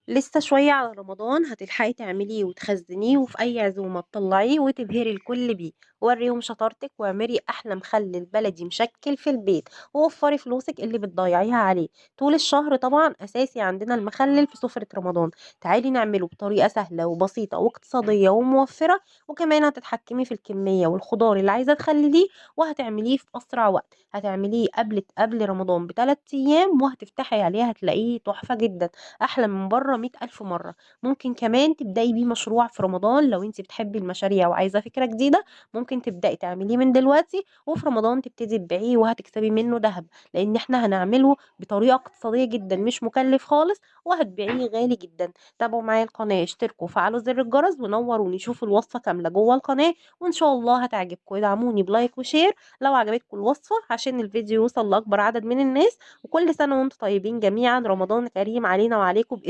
لسه شوية على رمضان، هتلحقي تعمليه وتخزنيه، وفي أي عزومة تطلعيه وتبهري الكل بيه. وريهم شطارتك واعملي أحلى مخلل بلدي مشكل في البيت، ووفري فلوسك اللي بتضيعيها عليه طول الشهر. طبعا أساسي عندنا المخلل في سفرة رمضان. تعالي نعمله بطريقة سهلة وبسيطة واقتصادية وموفرة، وكمان هتتحكمي في الكمية والخضار اللي عايزة تخلليه، وهتعمليه في أسرع وقت. هتعمليه قبل رمضان بتلات أيام، وهتفتحي عليه هتلاقيه تحفة جدا، أحلى من بره 100,000 مرة. ممكن كمان تبدأي بيه مشروع في رمضان لو انتي بتحبي المشاريع وعايزة فكرة جديدة، ممكن تبدأي تعمليه من دلوقتي، وفي رمضان تبتدي تبيعيه وهتكسبي منه ذهب، لأن احنا هنعمله بطريقة اقتصادية جدا، مش مكلف خالص، وهتبيعيه غالي جدا. تابعوا معايا القناة، اشتركوا وفعلوا زر الجرس ونوروني، شوفوا الوصفة كاملة جوه القناة وإن شاء الله هتعجبكم. ادعموني ب like و share لو عجبتكم الوصفة عشان الفيديو يوصل لأكبر عدد من الناس. وكل سنة وانتم طيبين جميعا، رمضان كريم علينا وعليكم بإذن